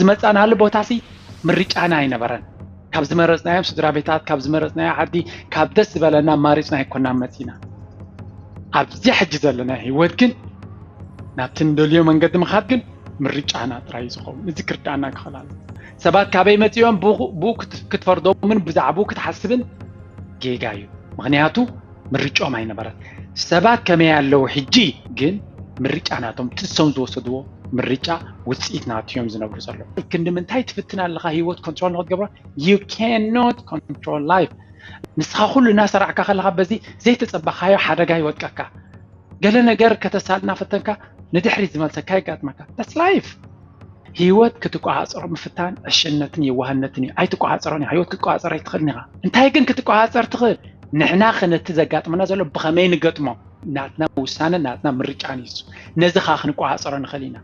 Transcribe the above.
ዝመፃናሉ ቦታ ሲ ምርጫና ኣይነበረን። ካብ ዝመረፅናዮም ስድራ ቤታት፣ ካብ ዝመረፅናዮ ዓዲ፣ ካብ ደስ ዝበለና ማሪፅና ኣይኮናን መፂና። ኣብዚ ሕጂ ዘለና ህይወት ግን ናብቲ ንደልዮ መንገዲ ምኻድ ግን ምርጫና ጥራይ እዩ ዝኸውን። እዚ ክርዳእና ክኽእል ኣለዎ። ሰባት ካበይ መፂኦም ብኡ- ብኡ ክት- ክትፈርዶምን ብዛዕባኡ ክትሓስብን ጌጋ እዩ። ምኽንያቱ ምርጫኦም ኣይነበረን። ሰባት ከመይ ኣለዉ ሕጂ ግን ምርጫ ናቶም ትሶም ዝወሰድዎ ምርጫ ውፅኢት ናቱ እዮም ዝነብሩ ዘለዉ። ክንዲ ምንታይ ትፍትን ኣለኻ ህይወት ኮንትሮል ንክትገብሮ? You cannot control life። ንስኻ ኩሉ እናሰራዕካ ከለኻ በዚ ዘይተፀበኻዮ ሓደጋ ይወድቀካ። ገለ ነገር ከተሳልና ፈተንካ ንድሕሪት ዝመልሰካ ይጋጥመካ። That's life። ህይወት ክትቆፃፀሮ ምፍታን ዕሽነትን የዋህነትን እዩ። ኣይትቆፃፀሮን ኢኻ። ህይወት ክትቆፃፀር ኣይትኽእልን ኢኻ። እንታይ ግን ክትቆፃፀር ትኽእል? ንሕና ከ ነቲ ዘጋጥመና ዘሎ ብኸመይ ንገጥሞ? ናትና ውሳነ ናትና ምርጫን እዩ። ነዚ ኸዓ ክንቆፃፀሮ ንኽእል ኢና።